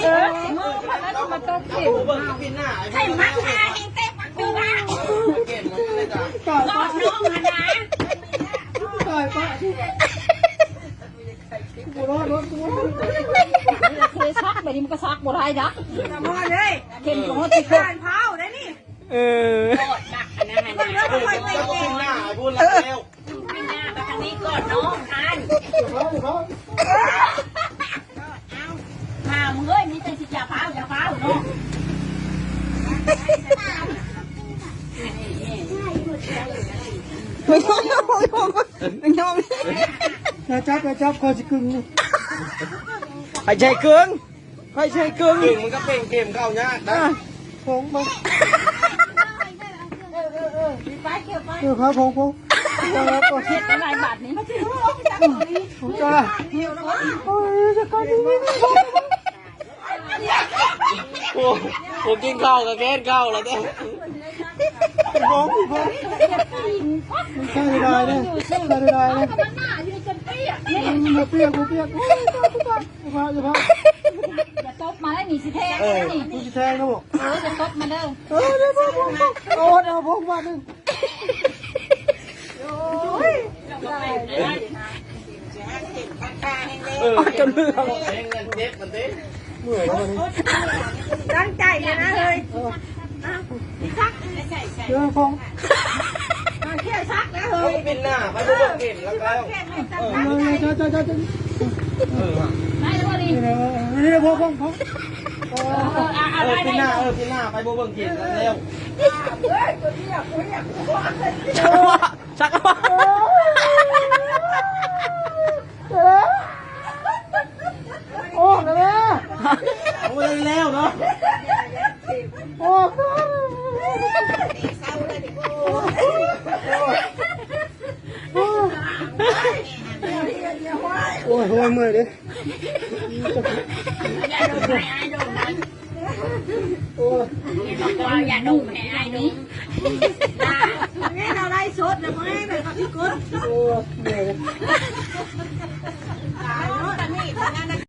ເອີ ມືພະນັ້ນມາຕົກເຂນ ໃຫ້ມັກຫາແຮງແຕກມັກຢູ່ວ່າ ຕາຍປະ ນ້ອງຫັ້ນນະ ຕາຍປະ ບໍ່ລອດ ບໍ່ລອດ ເຄຊັກ ແບບນີ້ມັນກໍຊັກບໍ່ໄດ້ດອກ ມາເລີຍ ເຂັມກໍຮອດທີ່ ເພາໄດ້ນີ້ ເອີ ຮອດບັກອັນນັ້ນຫັ້ນນະ ເອີ ເຈົ້າກໍຂຶ້ນໜ້າພຸ້ນແລ້ວ ຂຶ້ນໜ້າມາທາງນີ້ກ່ອນນ້ອງຫັ້ນ ເອົາ ພາມເອີຍ ມີແຕ່ຊິຢ່າຟ້າວ ຢ່າຟ້າວເນາະ ໄປຍອມ ໄປຍອມ ໄປຍອມ ຢ່າຈັບ ຢ່າຈັບ ຂ້ອຍຊິກຶງນີ້ ໃຜຊິໃຫ້ກຶງ? ໃຜຊິໃຫ້ກຶງ? ກຶງມັນກໍເປັນເກມເຂົ້າຍາກນະ ອ່ະ ໂຄ້ງເບິ່ງ ເອີ ເອີ ເອີ ໄປ ເຂົ້າໄປ ເອີ ເຂົ້າໂຄ້ງ ໂຄ້ງ ເຮັດຫຼາຍບາດນີ້ ໂອ້ຍ ຈັກກະນີ້ ໂອ້ ບໍ່ກິນເຂົ້າກໍແຄ້ນເຂົ້າລະເດ້ ໂຄ້ງ ໂຄ້ງ ໃຊ້ໄດ້ເດ້ ໃຊ້ໄດ້ເດ້ ມັນໜ້າຢູ່ຈົນປຽກນີ້ ມັນບໍ່ປຽກ ບໍ່ປຽກ ໂອ້ຍ ຕາຍ ຕາຍ ຢ່າພາ ຢ່າພາ ຢ່າຕົບມາໄດ້ນີ້ ຊິແທງ ເອີ ນີ້ ກູຊິແທງນະບໍ ເອີ ຢ່າຕົບມາເດີ ເອີ ເດີ ເດີ ເດີ ເອົາ ເອົາ ເອົາ ບາດໜຶ່ງ ໂອ້ຍ ເອີ ຈົນເມື່ອຍ ແຮງເຈັບມັນເດ້ ເມື່ອຍແລ້ວນີ້ ຕັ້ງໃຈເລີຍນະເຮີ້ຍ ເອີ ເດີ ຂອງ ອ່າ ເຂົ້າຊັກແລ້ວເຮີ້ຍ ເອົາ ປິ່ນໜ້າໄປບໍ່ເບິ່ງເຂັມແລ້ວ ເອີ ເອີ ເອີ ໄດ້ແລ້ວບໍ່ນີ້ ນີ້ ນີ້ ພໍ ພໍ ພໍ ເອີ ເອີ ເອີ ປິ່ນໜ້າ ເອີ ປິ່ນໜ້າໄປບໍ່ເບິ່ງເຂັມແລ້ວ ຊັກ ຊັກ ໂອ້ຍ ແມ່ ໂອ້ຍ ແລ້ວເນາະ ໂອ້ຍ ໂອ້ຍ ໂອ້ຍ ເມື່ອຍເດ້ ໂອ້ຍ ຢ່າດົມໃຫ້ອ້າຍດົມ ນີ້ເຮົາໄລຟ໌ສົດນະ ບໍ່ໃຫ້ແບບວ່າຊິກົດ ໂອ້ຍ ເມື່ອຍເດ້ ຕາຍເນາະ ອັນນີ້